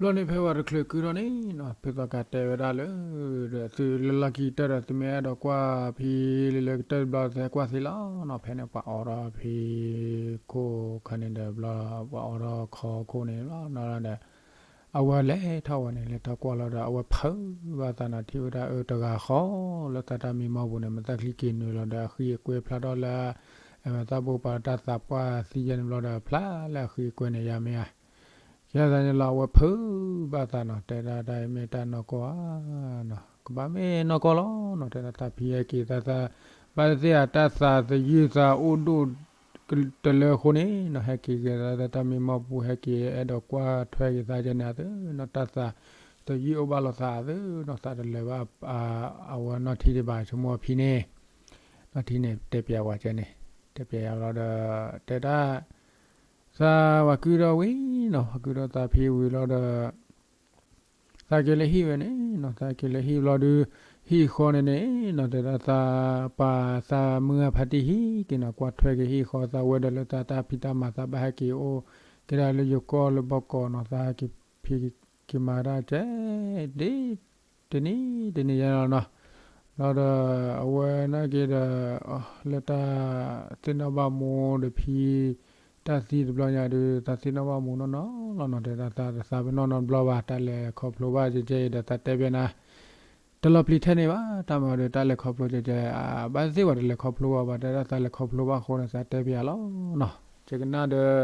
ဘျီန့ၣ်ဖဲပှၤတချုးကုၢ်ထီၣ်န့ၣ်နီၤ ဖဲသီခါတဲဝဲဒၣ်လၢ ဒီးသုလၢလီၢ်ခံကတၢၢ်ဒီး သုမ့ၢ်အဲၣ်ဒိးကွၢ်ဖံလၢလၢကတၢၢ်တဘျီ သုဟဲကွၢ်သ့လီၤနီၤ ဖဲန့ၣ်ပှၤအိးထီၣ်ဖံခိၣ်ခါန့ၣ်ဒီးဘျီ ပှၤအိးထီၣ်ခီခိၣ်န့ၣ်လီၤနီၤဒီး အဝဲလဲၤထီၣ်ဝဲန့ၣ် လဲၤထီၣ်ကွၢ်လီၤဒီး အဝဲဖုးဘၣ်သးနီၤ ထံၣ်ဝဲဒၣ်အၢတဂၤဃီ လၢသးတၢ်မံမီၢ်ပူၤန့ၣ် မ့ၢ်သးချံက့ၤနုာ်လီၤဒီး အဃံအကွဲဖျါထီၣ်လၢ အဝဲသးဘိပှၤတၢ်သးပှၢ်သံယဲန့ၣ်ဘျီဒီး ဖျါလၢအဃံအကွဲန့ၣ်ယါမ့ၢ်ဧါ ကဲသးန့ၣ်လီၤ အဝဲဖုးဘၣ်သးနီၤ တဲဒၣ်တၢ်အံၤမ့ၢ်တၢ်နီၢ်ကီၢ်ဧါနီၤ ကဘၣ်မ့ၢ်နီၢ်ကီၢ်လီၤနီၤ တဲဒၣ်သးဖံဟဲက့ၤသးသး ဘၣ်သ့ၣ်သ့ၣ်အတၢ်သးသယုၢ်သးအိၣ်ဒိၣ်တလၢအဃိန့ၣ်နီၤ ဟဲက့ၤက့ၤသးသးတၢ်မံမီၢ်ပူၤ ဟဲက့ၤအဲၣ်ဒိးကွၢ်ထွဲက့ၤသးယဲန့ၣ်အသိးနီၤ တၢ်သးသယုၢ်အိၣ်ဘၣ်လိာ်သးအသိးနီၤ သးတလၢၤဘၣ် အဝဲနီၢ်ထံတဘၣ် ဆိကမိၣ်အဖံန့ၣ် နီၢ်ထံန့ၣ် တဲပျးဝဲကဲန့ၣ် တဲပျးယၤလီၤဒီး တဲဒၣ် သးပှၤကုၢ်ထီၣ်ဝံၤနီၤ ပှၤကုၢ်ထီၣ်သးဖံဝံၤလီၤဒီး သးက့ၤလၢဟံၣ်ဝဲန့ၣ်နီၤ သးက့ၤလၢဟံၣ်ဘျီဒီး ဟံၣ်ဃီန့ၣ်န့ၣ်နီၤ တဲဒၣ်သးပှၤသးမုၢ်အဖါတံၢ်ဟံၣ်က့ၤနီၤ ကွၢ်ထွဲက့ၤဟံၣ်ဃီ သးဝဲဒီးလၢသးတၢ်ဖံးတၢ်မၤ သးဘၣ်ဟဲက့ၤအိၣ်က့ၤဒၣ်လၢယိၤကီၢ်လၢဘီကီးနီၤ သးဟဲက့ၤဖံးက့ၤမၤဒၣ်ကဲ ဒ် တနံၤတနံၤယဲလီၤနီၤ လီၤဒီး အဝဲနာ်က့ဒီး လၢတၢ်သ့ၣ်နီၣ်ဘၣ်မူဒီးဖံတၢ်သံတဘျီညါဒီး သးသ့ၣ်နီၣ်ဘၣ်မူနီၢ်နီၢ်လီၤနီၤ တဲဒၣ်သးတသးပ့ၤနီၣ်နီတဘျီဘၣ် တၢ်လဲၤခီဖျိဘၣ်ကဲကဲအံၤဒီး သးတဲဘၣ်နၤ တလီၤပျံၤထဲန့ၣ်ဘၣ် တၢ်မၤဒီးတၢ်လဲၤခီဖျိကဲကဲ ဘၣ်သ့ၣ်ပှၤတလဲၤခီဖျိဘၣ် ဘၣ်တဲဒၣ်သးလဲၤခီဖျိဘၣ်အဃိန့ၣ် သးတဲပျးလီၤနီၤ ကကနၣ်ဒီး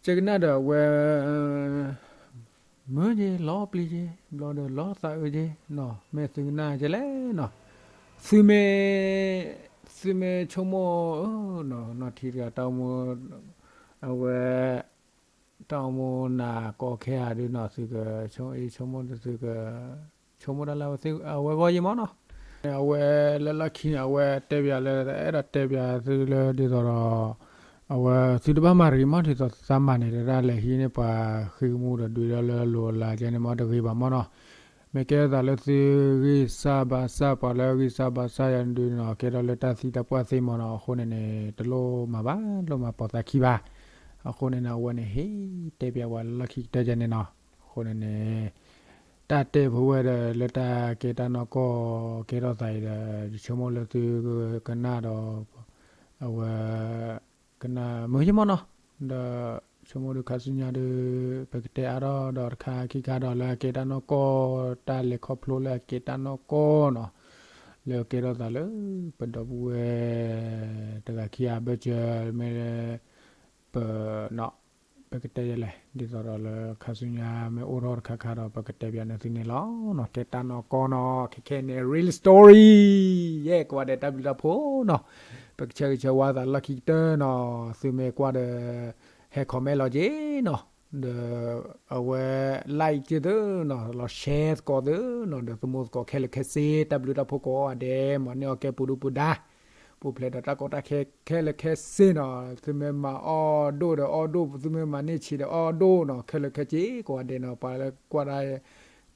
ကကနၣ်ဒီးအဝဲ မုာ်က့ၤ လီၤပျံၤက့ၤ ဘျီဒီးလီၤသးအုးက့ၤနီၤ မ့ၢ်သုကနၣ်ကဲလဲၣ်နီၤ သုမ့ၢ် သုမ့ၢ်ဆိကမိၣ်ဧၢနီၤ နီၢ်ထံတဂၤတၢ်အိၣ်မူ အဝဲ တၢ်အိၣ်မူနၤကီခဲဧါဒုးနီၤ သုကဆိကမိၣ်သုက ဆိကမိၣ်တၢ်လၢအဝဲဂီၢ်ယံၤမးနီၤ အဝဲလၢလီၢ်ခံန့ၣ် အဝဲတဲပျးလၢ အဲၣ်ဒိးတဲပျးသုလၢဒ်သိးဒီး အဝဲသုတဘၣ်မၤတဂ့ၤမး ဒ်သိးသးမၤန့ၣ် တဒၣ်လဲၤဟံးန့ၢ်ပှၤဃ့ကမူဒီးဒုးဒီးလၢအလိၤအလၤကဲန့ၣ် မ့ၢ်တဂ့ၤဘၣ်မးနီၤ မ့ၢ်ကဲထီၣ်သးလၢသုဂံၢ်စၢ်ဘါစၢ် ပှၤလၢဂံၢ်စၢ်ဘါစၢ်ယၤဒုးနီၤ ကဲထီၣ်လၢတၢ်သံတၢ်ပှၢ်သ့မးနီၤ အဃိန့ၣ်န့ၣ် တလိၣ်မၤဘၣ် တလိၣ်မၤပိာ်သးခံဘၣ် အဃိန့ၣ်န့ၣ် အဝဲန့ၣ်ဟ့ၣ်တဲပျးဝဲလၢလီၢ်ခံကတၢၢ်ယဲန့ၣ်နီၤ အဃိန့ၣ်န့ၣ် တၢ်တဲဖိဝဲဒီးလၢတၢ်ကဲတၢ်နီၢ်ကီၢ်ကဲထီၣ်သးအံၤဒီး ယဆိကမိၣ်လၢသုကနၣ်ဒီး အဝဲ ကနၣ်မုာ်ယံၤမးနီၤ ဒီးဆိကမိၣ်ဒုးခါဆူညါဒုး ပကတဲအါထီၣ်ဒီးတခါခံခါဒီးလၢအကဲတၢ်နီၢ်ကီၢ် တၢ်လဲၤခီဖျိလၢအကဲတၢ်နီၢ်ကီၢ်နီၤ လၢကဲထီၣ်သးလၢ ပဒီပုၢ်ဝဲၢ် တဂၤခံဂၤအဘၢၣ်စၢၤ မ့ၢ် ပ ပကတဲယဲလဲၣ် ဒ်သိးဒီးလၢခါဆူညါမ့ၢ်အိၣ်ထီၣ်တခါခါဒီး ပကတဲပျးန့ၢ်သုန့ၣ်လီၤနီၤ ကဲတၢ်နီၢ်ကီၢ်နီၤ ခဲခဲန့ၣ် real story ယဲ ကွၢ်ဒဲးတၢ်ဘျုးတၢ်ဖှိၣ်နီၤ ပကဆၢဂ့ၤဆၢဝါသးလီၢ်ခံကတၢၢ်နီၤ သုမ့ၢ်ကွၢ်ဒီး ဟဲ comment လီၤက့ၤနီၤ ဒီး အဝဲ like က့ၤသုနီၤ လီၤ share သကိးသုနီၤ ဒီးသမူသကိးခဲလၢာ်ခဲဆ့ တၢ်ဘျုးတၢ်ဖှိၣ်ကိးဂၤဒဲး မ်န့ၢ်အီၣ်ကဲပူၤဒူပူၤဒါ ပူၤဖျဲးဒီးတၢ်ကီတၢ်ခဲခဲလၢာ်ခဲဆ့နီၤ သုမ့ၢ်မၤအီၣ်ဒိၣ်ဒီးအီၣ်ဒိၣ် သုမ့ၢ်မၤန့ၢ်ဆံးဒီးအီၣ်ဒိၣ်နီၤ ခဲလၢာ်ခဲဆ့ကိးဂၤဒဲးနီၤ ပှၤလၢကွၢ်တၢ်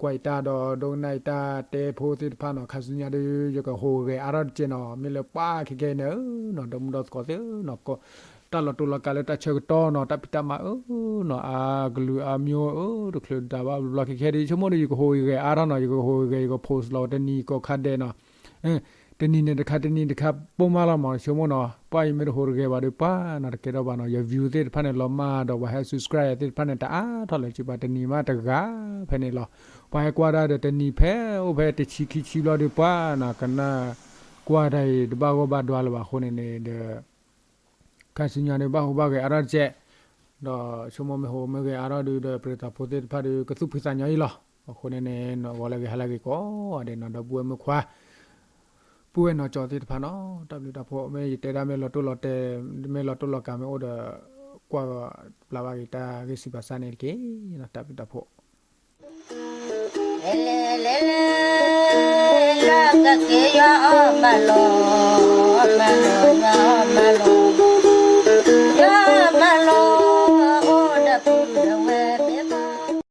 ကွၢ်ယတၢ်ဒီး ဒိကနၣ်ယတၢ်တဲဖိသ့ၣ်တဖၣ်နီၤ ခါဆူညါဒီး ယကဟူးဂဲၤအါထီၣ်တကဲနီၤ မ့ၢ်လၢပှၤခဲခဲအံၤန့ၣ်နီၤ ဒီမုၢ်ဒီသကိးသ့ၣ်နီၤ တၢ်လီၤတိၢ်လီၤကးလၢတၢ်ဆၢကတီၢ်နီၤ တၢ်ဖံးတၢ်မၤအၢနီၤ အကလုာ်အမျိုးအၢ တချုးဒၣ်ဘၣ်ဘျီဘျီခဲခဲဒီး ယဆိကမိၣ်ဒီး ယကဟူးဂဲၤအါထီၣ်နီၤ ယကဟူးဂဲၤ ယက post လီၤတနံၤကိးခါဒဲးနီၤ တနံၤန့ၣ်တခါ တနံၤတခါ ပိၢ်မးလီၤမး ဆိကမိၣ်နီၤ ပှၤအံၤမ့ၢ်တဟူးတဂဲၤဘၣ်ဒီး ပှၤနီၤ တကဲထီၣ်ဘၣ်နီၤ ယ view သ့ၣ်တဖၣ်န့ၣ် လီၤမၢ်ဒီး ပှၤဟဲ subscribe သ့ၣ်တဖၣ်န့ၣ် တအါထီၣ်လၢၤဘၣ် တနံၤမးတဂၤဖဲန့ၣ်လီၤ ပှၤဟဲကွၢ်တၢ်ဒီးတနံၤဖဲအိၣ်ဖဲတဆံခံဆံဘျီဒီး ပှၤနီၤ ကနၣ် ကွၢ်တၢ်အံၤတဘၣ်ဂီၢ်ဘၣ်ဒွါလၢၤဘၣ်အဃိန့ၣ်န့ၣ်ဒီး ခါဆူညါဒီး ဘၣ်ဟူးဘၣ်ဂဲၤအါထီၣ်တကဲး, ဒီးဆိကမိၣ်မ့ၢ်ဟူးမ့ၢ်ဂဲၤအါထီၣ်ဒီး ပရံးသးဖိသ့ၣ်တဖၣ်ဒီး ကသူၣ်ဖှံသးညီအံၤလီၤ. အဃိန့ၣ်န့ၣ် နီၢ်ဂီၤလၢအဂ့ၤ ဟါလၢအဂ့ၤကိးဂၤဒဲးနီၤ, ဒီပုၢ်ဝဲၢ်မုၣ်ခွါ ပုၢ်ဝဲၢ်နီၢ်ကၠီသ့ၣ်တဖၣ်နီၤ, တၢ်ဘျုးတၢ်ဖှိၣ် မ့ၢ်ယတဲဒၣ်မ့ၢ်လီၤတိၢ်လီၤတဲာ် မ့ၢ်လီၤတိၢ်လီၤကးမ့ၢ်အိၣ်ဒီး ကွၢ်ပျၢ်ဘၣ်က့ၤတၢ်ဂ့ၢ်စံးပာ်စၢ်န့ၣ်တက့ၢ်. တၢ်ဘျုးတၢ်ဖှိၣ် လဲၤလဲၤလဲၤလဲၤ လၢကက့ၤယွၤအီၣ်မၤလီၤ, မၤလီၤ, ယွၤအီၣ်မၤလီၤ, ယွၤအီၣ်မၤလီၤ, အိၣ်ဒီးပုၢ်ဒီးဝဲၢ်